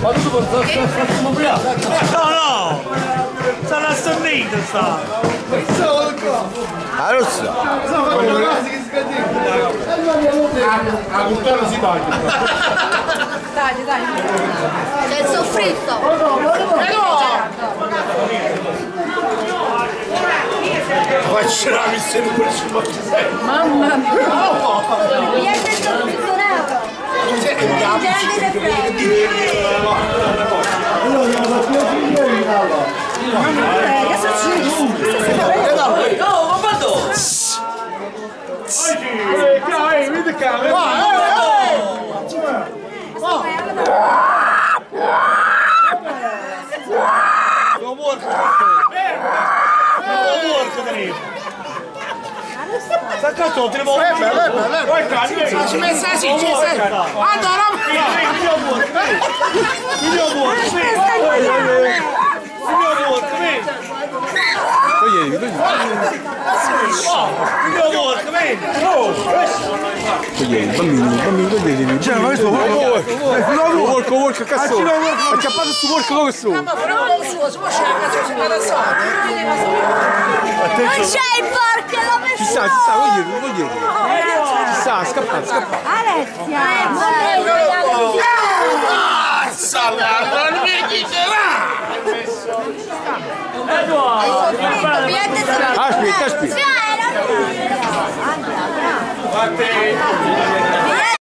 Ma tu No, no! Sta assonnito sta! Allora, La cultura si taglia. Dai, dai. C'è il soffritto. Faccio la missione pure su Mamma mia. Niente il soffritto nero. Niente le Che è successo? No, ma vado! Vedi qua, Lo porco! Lo porco tenevo! Sta cazzo, te ne voglio! Ci messa sì, ci sei. Allora, Figlio porco! Figlio porco! Figlio porco, vieni! Toglieli, toglieli. Figlio porco, vieni! Toglieli, bambini, bambini, toglieli. Cioè, ma questo è Porco, porco, cazzo. Ha acchiappato sto porco dove su? ma però non suo, su c'è la cazzo, c'è la Non c'è il porco, l'ho messo. Ci sta, ci sta, toglieli, toglieli. Ci sta, scappa, scappa. Alessia! Aspetta, aspetta.